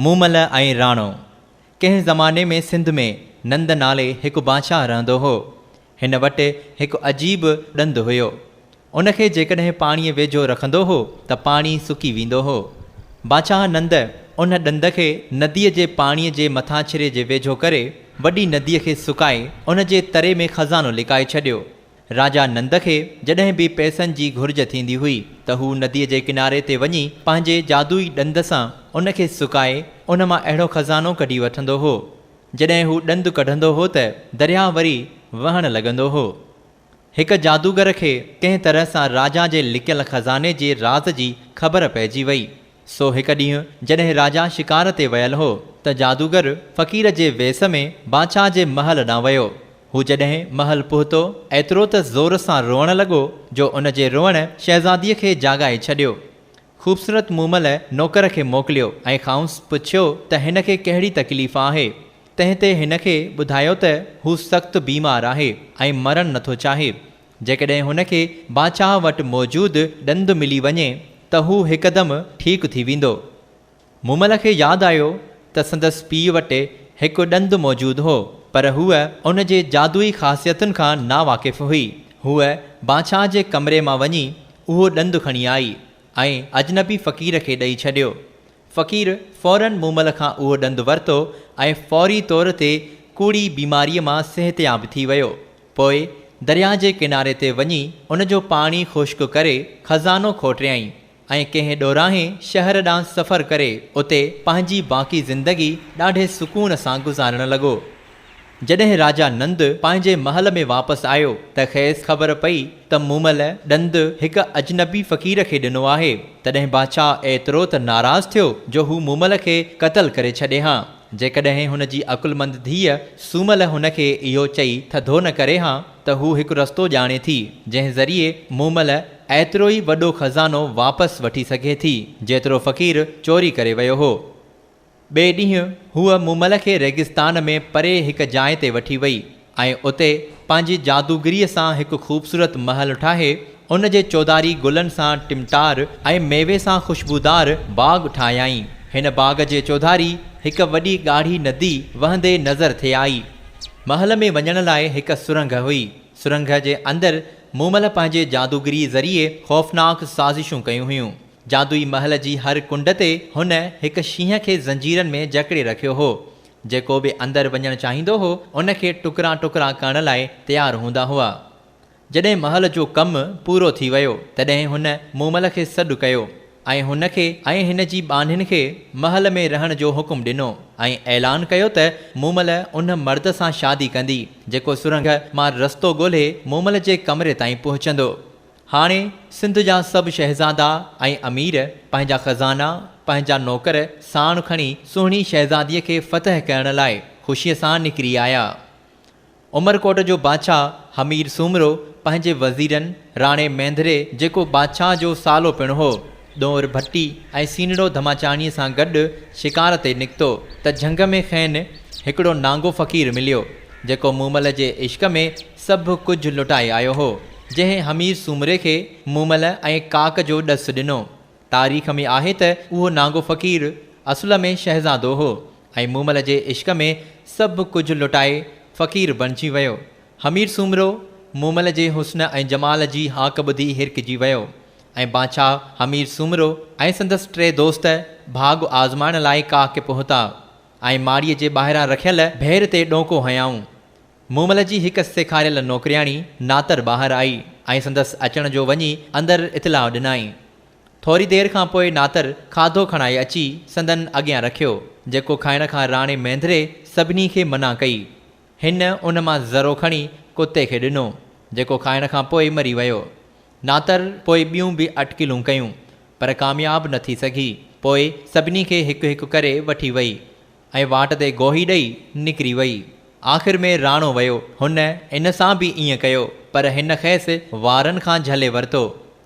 مومل ۽ راڻو، ڪنهن زماني ۾ سنڌ ۾ نند نالي هڪ بادشاهه رهندو هو. هن وٽ هڪ عجيب ڏند هيو. ان کي جيڪڏهن پاڻيء ويجهو رکندو هو ته پاڻي سڪي ويندو هو. بادشاهه نند ان ڏند کي نديء جي پاڻيء جي مٿاڇري جي ويجهو ڪري وڏي نديء کي سڪائي ان جي تري ۾ خزانو لڪائي ڇڏيو. راجا نند کي جڏهن به پئسن جي گهرج ٿيندي هئي ته هو نديء جي ڪناري تي وڃي پنهنجي جادوئي ڏند سان ان کي سڪائي ان مان اهڙو خزانو ڪڍي وٺندو هو. جڏهن هو ڏند ڪڍندو هو ته درياهه وري وهڻ لڳندو هو. هڪ جادوگر کي ڪنهن طرح سان راجا جي لڪيل خزاني جي راز جي خبر پئجي وئي. سو هڪ ڏينهن جڏهن راجا شڪار تي ويل هو ته جادوگر فقير جي ويس ۾ بادشاهه جي محل ڏانهن ويو. هو جڏهن محل پهتو، ايترو ته زور سان روئڻ لڳو، جو ان جي روئڻ شهزاديء کي جاڳائي ڇڏيو. خوبصورت مومل نوڪر کي موڪليو ۽ کانئس پڇيو ته هن کي ڪهڙي تڪليف آهي؟ تنهن تي هن کي ٻڌايو ته هو سخت بيمار آهي ۽ مرڻ نٿو چاهي. جيڪڏهن هن کي بادشاهه وٽ موجود ڏند ملي وڃي ته هو هڪدم ٺيڪ ٿي ويندو. مومل کي ياد آيو ته سندس پيء وٽ هڪ ڏند موجود هو، پر هوء ان جي جادوئي خاصيتن کان ناواقف هئي. هوء بادشاهه جي ڪمري مان وڃي اهو ڏند کڻي آئي ۽ اجنبي فقير کي ڏئي ڇڏيو. فقير فوراً مومل کان اهو ڏند ورتو ۽ فوري طور تي ڪوڙي بيماريء مان صحتياب ٿي ويو. پوء درياهه جي ڪناري تي وڃي ان جو پاڻي خشڪ ڪري خزانو کوٽيائين. ۽ ڪنهن ڏورانهين شهر ڏانهن سفر ڪري اتي پنهنجي باقي زندگي ڏاڍي سڪون سان گذارڻ لڳو. جڏهن راجا نند پنهنجي محل ۾ واپس آيو ته کيس خبر پئي ته مومل ڏند هڪ اجنبي فقير کي ڏنو آهي، تڏهن بادشاهه ايترو ته ناراض ٿيو جو هو مومل کي قتل ڪري ڇڏي ها، جيڪڏهن هن جي عقلمند ڌيء سومل هن کي اهو چئي ٿڌو نه ڪري ها ته هو هڪ رستو ڄاڻي ٿي، جنهن ذريعي مومل ايترو ئي وڏو خزانو واپس وٺي سگهي ٿي، جيترو فقير چوري ڪري ويو هو. ٻئي ڏينهن هوء مومل کي ريگستان ۾ پري هڪ جاء تي وٺي وئي ۽ اتي پنهنجي جادوگريء سان هڪ خوبصورت محل ٺاهي، ان جي چوڌاري گلن سان ٽمٽار ۽ ميوي سان خوشبودار باغ ٺاهيائين. هن باغ جي چوڌاري هڪ وڏي ڳاڙهي ندي وهندي نظر ٿي آئي. محل ۾ وڃڻ لاء هڪ سرنگهه هئي. سرنگهه جي اندر مومل پنهنجي جادوگريء ذريعي خوفناڪ سازشون ڪيون هيون. جادوئي محل جي هر ڪنڊ تي هن هڪ شينهن کي زنجيرن ۾ جڪڙي رکيو هو. جيڪو به اندر وڃڻ چاهيندو هو، ان کي ٽڪرا ٽڪرا ڪرڻ لاء تيار هوندا هئا. جڏهن محل جو ڪم پورو ٿي ويو، تڏهن هن مومل کي سڏ ڪيو ۽ هن کي ۽ هن جي ٻانهين کي محل ۾ رهڻ جو حڪم ڏنو ۽ اعلان ڪيو ته مومل ان مرد سان شادي ڪندي، جيڪو سرنگهه مان رستو ڳولهي مومل جي ڪمري تائين پهچندو. هاڻي سنڌ جا سڀ شهزادا ۽ امير پنهنجا خزانا، پنهنجا نوڪر ساڻ کڻي سهڻي شهزاديء کي فتح ڪرڻ لاء خوشيء سان نڪري آيا. عمرڪوٽ جو بادشاهه حمير سومرو پنهنجي وزيرن راڻي مينڌري جيڪو بادشاهه جو سالو پڻ هو، ڏونئر ڀٽي ۽ سينڙو ڌماچاڻيء سان گڏ شڪار تي نڪتو ته جهنگ ۾ کين هڪڙو نانگو فقير مليو، جيڪو مومل جي عشق ۾ سڀ ڪجهه لٽائي آيو هو، جنهن حمير سومري کي مومل ۽ ڪاڪ جو ڏس ڏنو. تاريخ ۾ آهي ته اهو نانگو فقير اصل ۾ شهزادو هو ۽ مومل جي عشق ۾ سڀ ڪجهه لٽائي فقير بڻجي ويو. حمير سومرو مومل جي حسن ۽ جمال جي هاڪ ٻڌي هرکجي ويو ۽ بادشاهه حمير سومرو ۽ سندس ٽي دوست ڀاڳ آزمائڻ لاء ڪاڪ پهتا ۽ ماڙيء جي ٻاهران رکيل ڀير تي ڏونڪو هنيائون. مومل جي هڪ سيکاريل نوڪرياڻي ناتر ٻاهر آئي ۽ سندس اچڻ جو وڃي اندر اطلاع ڏنائين. ٿوري دير کان پوء ناتر کاڌو کڻائي اچي سندن اڳيان رکيو، جيڪو کائڻ کان راڻي مينڌري سڀني کي منع ڪئي. هن ان مان ذرو کڻي ڪتي کي ڏنو، جيڪو کائڻ کان پوء مري ويو. ناتر پوء ٻيون به اٽڪلون ڪيون، پر ڪامياب نه ٿي سگهي. پوء سڀني کي هڪ هڪ ڪري وٺي وئي. ۽ واٽ تي گوهي ڏئي نڪري وئي. آخر ۾ راڻو ويو. هن ان سان به ائين ڪيو، پر هن کيس وارن کان جهلي ورتو.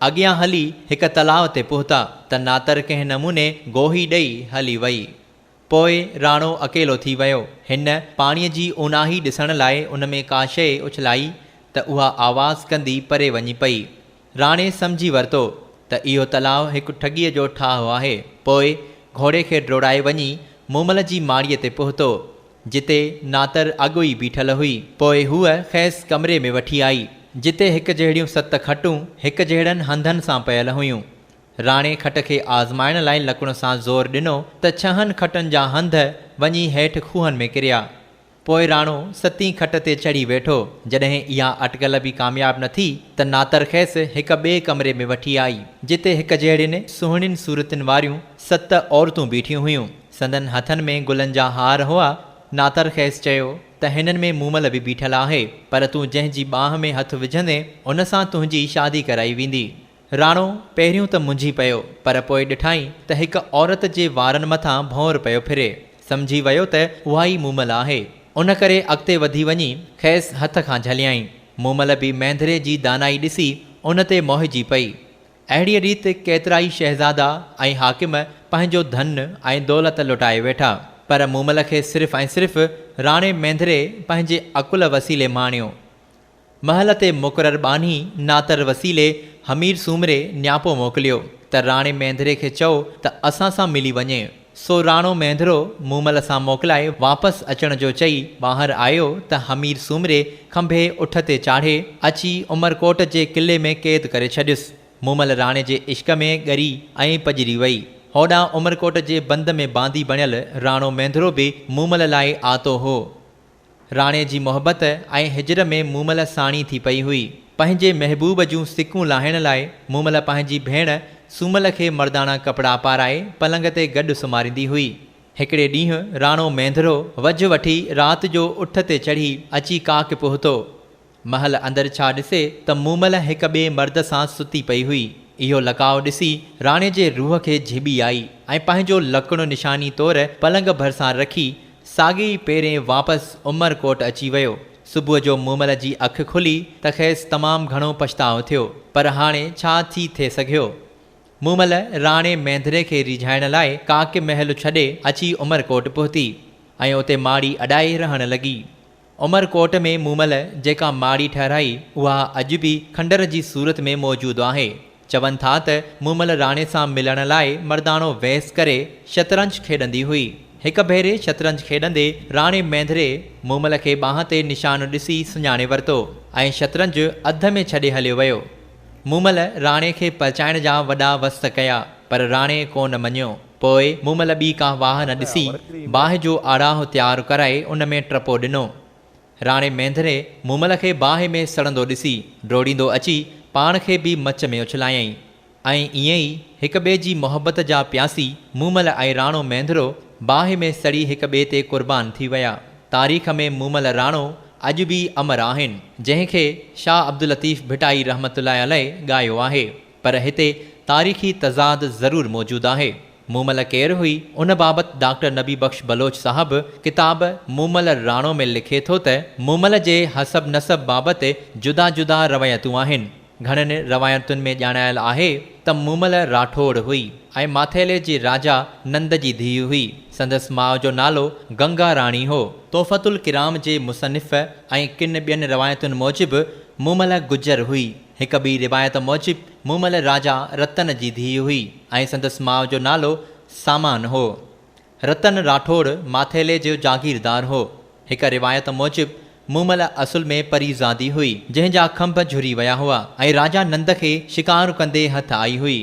اڳيان هلي هڪ تلاء تي پهتا ته ناتر ڪنهن نموني گوهي ڏئي هلي وئي. پوء راڻو اڪيلو ٿي ويو. هن پاڻيء جي اوناهي ڏسڻ لاء ان ۾ ڪا شيء اڇلائي ته اها آواز ڪندي پري وڃي پئي. راڻي سمجهي ورتو ته اهو تلاء هڪ ٺڳيء جو ٺاهه آهي. پوء گهوڙي کي ڊوڙائي وڃي مومل جي ماڙيء تي پهتو، جتي ناتر اڳ ئي بيٺل هئي. پوء هوء کيس ڪمري ۾ وٺي آئي، جتي هڪ جهڙيون ست کٽون هڪ جهڙن هنڌن سان پيل هيون. راڻي کٽ کي آزمائڻ لاء لڪڻ سان زور ڏنو ته ڇهن کٽن جا هنڌ وڃي هيٺ کوهن ۾ ڪريا. پوء راڻو ستين کٽ تي چڙهي ويٺو. جڏهن اها اٽڪل به ڪامياب نه ٿي ته ناتر کيس هڪ ٻئي ڪمري ۾ وٺي آئي، جتي هڪ جهڙين سهڻين صورتن واريون ست عورتون بيٺيون هيون. سندن هٿن ۾ گلن جا هار هئا. ناتر کيس چيو ته هنن ۾ مومل به بيٺل آهي، پر تون جنهن جي ٻانهن ۾ هٿ وجهندين، ان سان تنهنجي شادي ڪرائي ويندي. راڻو پهريون ته منجهي پيو، پر پوء ڏٺائين ته هڪ عورت جي وارن مٿان ڀونر پيو ڦري. سمجهي ويو ته اها ئي مومل آهي. ان ڪري اڳتي وڌي وڃي کيس هٿ کان جهليائين. مومل به مينڌري جي دانائي ڏسي ان تي موهجي پئي. اهڙيء ريت ڪيترائي شهزادا ۽ حاڪم پنهنجو ڌن ۽ دولت لٽائي ويٺا، پر مومل کي صرف ۽ صرف راڻي مينڌري پنهنجي عقل وسيلي ماڻيو. محل تي مقرر ٻانهي ناتر وسيلي همير سومري نياپو موڪليو ته راڻي مينڌري کي چئو ته اسان سان ملي وڃي. سو راڻو مينڌرو مومل سان موڪلائي واپس اچڻ جو چئي ٻاهر آيو ته همير سومري کنڀي اٺ تي چاڙهي اچي عمرڪوٽ جي قلعي ۾ قيد ڪري ڇڏيس. مومل راڻي جي عشق ۾ ڳري ۽ پڄري وئي. هوڏانهن عمرڪوٽ جي بند ۾ باندي بڻيل راڻو مينڌرو به مومل لاء آتو هو. راڻي جي محبت ۽ هجر ۾ مومل ساڻي ٿي پئي هئي. پنهنجي محبوب جون سڪون لاهڻ لاء مومل پنهنجي ڀيڻ سومل کي مرداڻا ڪپڙا پارائي پلنگ تي گڏ سمهاريندي هئي. هڪڙي ڏينهن راڻو مينڌرو وجهه وٺي رات جو اٺ تي چڙهي اچي ڪاڪ پهتو. محل اندر ڇا ڏسي ته مومل هڪ ٻئي مرد سان ستي پئي هئي. اهو لقاء ڏسي راڻي جي روح کي جهٻي آئي ۽ پنهنجو لڪڻ نشاني طور پلنگ ڀرسان رکي ساڳي ئي پيرين واپس عمر ڪوٽ اچي ويو. صبح جو مومل جي اک کلي ته کيس تمام گهڻو پڇتاء ٿيو، پر هاڻي ڇا ٿي ٿئي سگهيو. مومل راڻي مينڌري کي ريجهائڻ لاء ڪاڪ محل ڇڏي اچي عمر ڪوٽ پهتي ۽ اتي ماڙي اڏائي رهڻ لڳي. عمر ڪوٽ ۾ مومل جيڪا ماڙي ٺهرائي اها اڄ به کنڊر جي صورت ۾ موجود آهي. چون ٿا ته مومل راڻي سان ملڻ لاء مرداڻو ويس ڪري شطرنج کيڏندي هئي. هڪ ڀيري شطرنج کيڏندي راڻي مينڌري مومل کي ٻانهن تي نشان ڏسي سڃاڻي ورتو ۽ شطرنج اڌ ۾ ڇڏي هليو ويو. مومل راڻي کي پرچائڻ جا وڏا وس ڪيا پر راڻي ڪونه مڃيو. پوء مومل ٻي ڪا واهه نه ڏسي باهه جو آڙاهه تيار ڪرائي ان ۾ ٽپو ڏنو. راڻي مينڌري مومل کي باهه ۾ سڙندو ڏسي ڊوڙيندو اچي پاڻ کي به مچ ۾ اڇلايائين ۽ ائين ئي هڪ ٻئي جي محبت جا پياسي مومل ۽ راڻو مينڌرو باهه ۾ سڙي هڪ ٻئي تي قربان ٿي ويا. تاريخ ۾ مومل راڻو اڄ به امر آهن، جنهن کي شاهه عبداللطيف ڀٽائي رحمة الله عليه ڳايو آهي. پر هتي تاريخي تضاد ضرور موجود آهي. مومل ڪير هئي، ان بابت ڊاڪٽر نبي بخش بلوچ صاحب ڪتاب مومل راڻو ۾ لکي ٿو ته، مومل جي حسب نسب بابت جدا جدا روايتون آهن. گهڻين روايتن ۾ ڄاڻايل آهي ته مومل راٺوڙ هئي ۽ ماٿيلي جي راجا نند جي ڌيء هئي. سندس ماء جو نالو گنگا راڻي هو. تحفة الڪرام جي مصنف ۽ ڪن ٻين روايتن موجب مومل گجر هئي. هڪ ٻي روايت موجب مومل راجا رتن جي ڌيء هئي ۽ سندس ماء جو نالو سامان هو. رتن راٺوڙ ماٿيلي جو جاگيردار هو. هڪ روايت موجب مومل اصل ۾ پريزادي هئي، جنهن جا کنڀ جهري ويا هئا ۽ راجا نند کي شڪار ڪندي هٿ آئي هئي.